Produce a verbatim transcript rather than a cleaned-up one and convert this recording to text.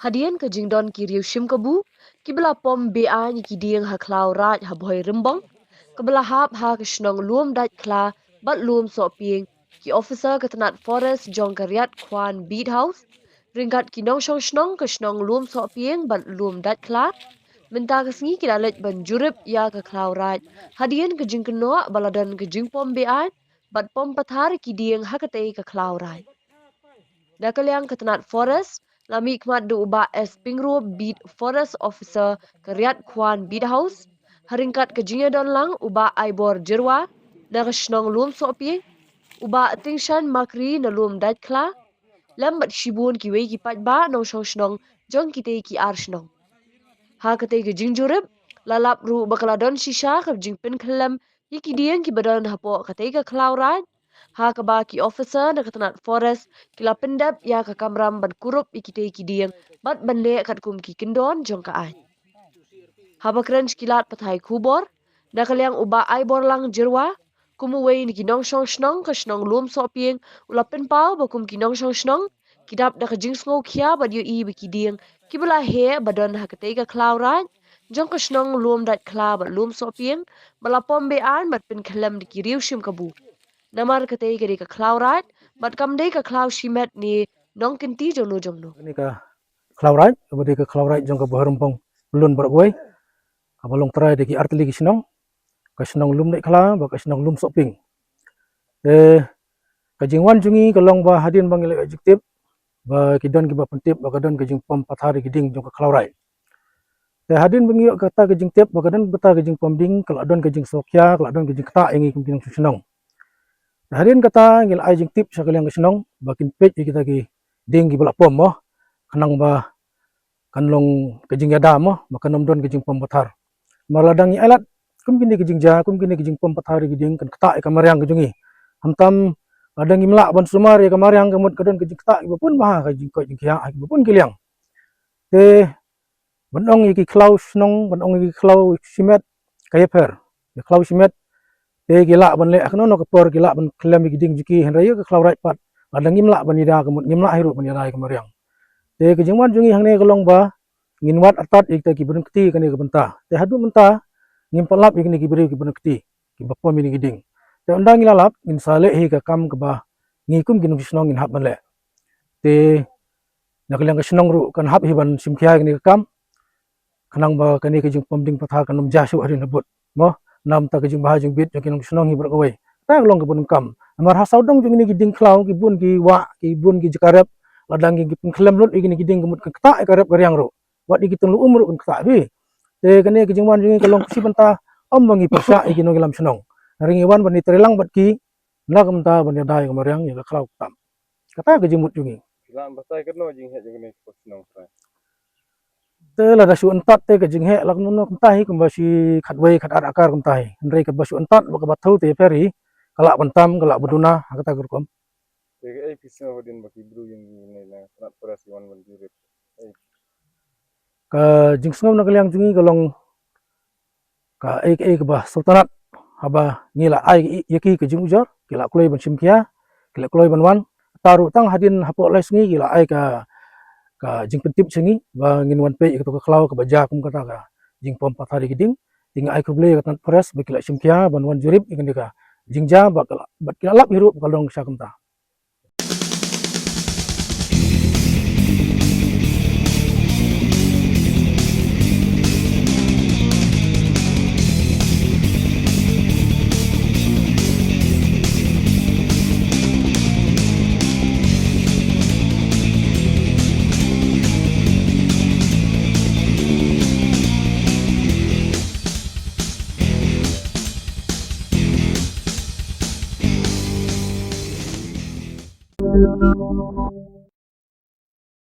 Hadien ka jingdon ki riew shim kabu kiba la pom be-aiñ ïa ki dieng ha Khlaw Raid ha Bhoi Rymbong, kaba la hap ha ka shnong Lum Dait Khla bad Lum Sohpieng, ki officer ka tnat forest jong ka Riat Khwan Beat House ryngkat ki nongshong shnong ka shnong Lum Sohpieng bad Lum Dait Khla mynta ka sngi ki la leit ban jurip ïa ka Khlaw Raid hadien ka jingkynnoh ba la don ka jingpom be-aiñ bad pom pathar ki dieng ha katei ka Khlaw Raid. Na ka liang ka tnat forest la mihkhmat da u Bah S Pyngrope, Beat Forest Officer ka Riat Khwan Beat House, ha ryngkat ka jingïadon lang u Bah Aibor Jyrwa na ka shnong Lum Sohpieng, u Bah Tingshan Makri na Lum Dait Khla, lem bad shibun kiwei ki paidbah nongshong shnong jong kitei ki ar shnong. Ha katei ka jingjurip la lap ruh ba ka la don shisha ka jingpynkhyllem ïa ki dieng kiba don hapoh katei ka Khlaw Raid, ha kaba ki officer na ka tnat forest ki la pyndep ïa ka kamram ban kurup ïa kitei ki dieng bad ban leh katkum ki kyndon jong ka aiñ. Haba kren sha ki lad pathai khubor na ka liang u Bah Aibor Lang Jyrwa, kum uwei na ki nongshong shnong ka shnong Lum Sohpieng, u la pynpaw ba kum ki nongshong shnong ki dap da ka jingsngewkhia bad ïohi ba ki dieng kiba la heh ba don ha katei ka Khlaw Raid jong ka shnong Lum Dait Khla bad Lum Sohpieng ba la pom be-aiñ bad pynkhyllem da ki riew shim kabu. Namar katei ka dei ka Khlaw Raid bad kam dei ka khlaw shimet ne nongkynti jongno jongno. Kane ka Khlaw Raid kaba dei ka Khlaw Raid jong ka Bhoi Rymbong Pyllun baroh kawei, kaba long trai da ki artylli ki shnong, ka shnong Lum Dait Khla bad ka shnong Lum Sohpieng. Te ka jingwan jong ngi ka long ba hadien ba ngi la ïoh jingtip ba ki don kiba pyntip ba ka don ka jingpom pathar ïa ki dieng jong ka Khlaw Raid. Te hadien ba ngi ïoh kata ka jingtip ba ka don kata ka jingpom dieng, ka la don ka jingsngewkhia, ka la don ka jingktah ïa ngi kum ki nongshong shnong. Te hadien kata ngi la ai jingtip sha ka liang ka shnong ba kin peit ïa kita ki dieng kiba la pom mo, khnang ba kan long ka jingïada mo, ba kan ym don ka jingpom pathar. Namar lada ngi ai lad kum kine ki jingjia, kum kine ki jingpom pathar ïa ki dieng, kan ktah ïa ka mariang ka jong ngi. Khamtam lada ngim lah ban sumar ïa ka mariang, ka mut ka don ka jingktah kiba bun bha ha ka jingkoit jingkhiah ha kiba bun ki liang. Te ban ong ïa ki khlaw shnong, ban ong ïa ki khlaw shimet, ka ïapher. Ki khlaw shimet te ki lah ban leh ha kano kano ka por, ki lah ban khyllem ïa ki dieng jong ki, hynrei ïa ka Khlaw Raid pat lada ngim lah ban ïada, ka mut ngim lah hi ruh ban ïada ïa ka mariang. Te ka jingwan jong ngi hangne ka long ba ngin wad artat ïa kita ki barim kti kane ka bynta. Te haduh mynta ngim pat lap ïa kine ki briew ki barim kti kiba pom ïa kine ki dieng. Te ynda ngi la lap, ngin sa leh hi ka kam kaba ngi kum ki nongshong shnong ngin hap ban leh. Te na ka liang ka shnong ruh kan hap hi ban shim khia ïa kane ka kam, khnang ba kane ka jingpom dieng pathar kan ym jia shuh hadien habud mo. Namar kata ka jingbha jingbit jong ki nongshong shnong hi baroh kawei, kata ka long kaba donkam. Namar ha sawdong jong kine ki dieng khlaw, ki bun ki wah, ki bun ki jaka rep, lada ngi pynkhyllem lut ïa kine ki dieng, ka mut kan ktah ïa ka rep ka riang ruh, wat ïa ki tynglu um ruh kan ktah bha. Te kane ka jingwan jong ngi ka long khushi bynta, ym ba ngi pyrshah ïa ki nongïalam shnong, hynrei ngi wan ban ïatrei lang bad ki na ka bynta ban ïada ïa ka mariang, ïa ka khlaw ka tam. Kata ka jingmut jong ngi. Ki lah ban batai katno jingheh jong kane ka shnong trai? Te lada shu yntat te ka jingheh la kumno kumta hi, kumba shi khatwei khatar akar kumta hi. Hynrei kaba shu yntat bad kaba thew te pher hi, ka lah ban tam, ka lah ban duna ha kata ka rukom. Te kaei phi sngew hadien ba ki briew jong ngi ne na tnat forest ki wan ban jurip? Ka jingsngew na ka liang jong ngi ka long kaei kaei kaba sngewtynnat, haba ngi la ai ïa ki ka jingujor, ki la kloi ban shim khia, ki la kloi ban wan. Kata ruh tang hadien hapoh lai sngi ki la ai ka, ka jingpyntip sha ngi ba ngin wan peit ïa kato ka khlaw kaba jia kum kata ka jingpom pathar ïa ki dieng. Te ngi ai khublei ïa ka tnat forest ba ki la shim khia ban wan jurip ïa kane ka jingjia, bad ki la, bad ki la lap hi ruh ba ka long sha kumta.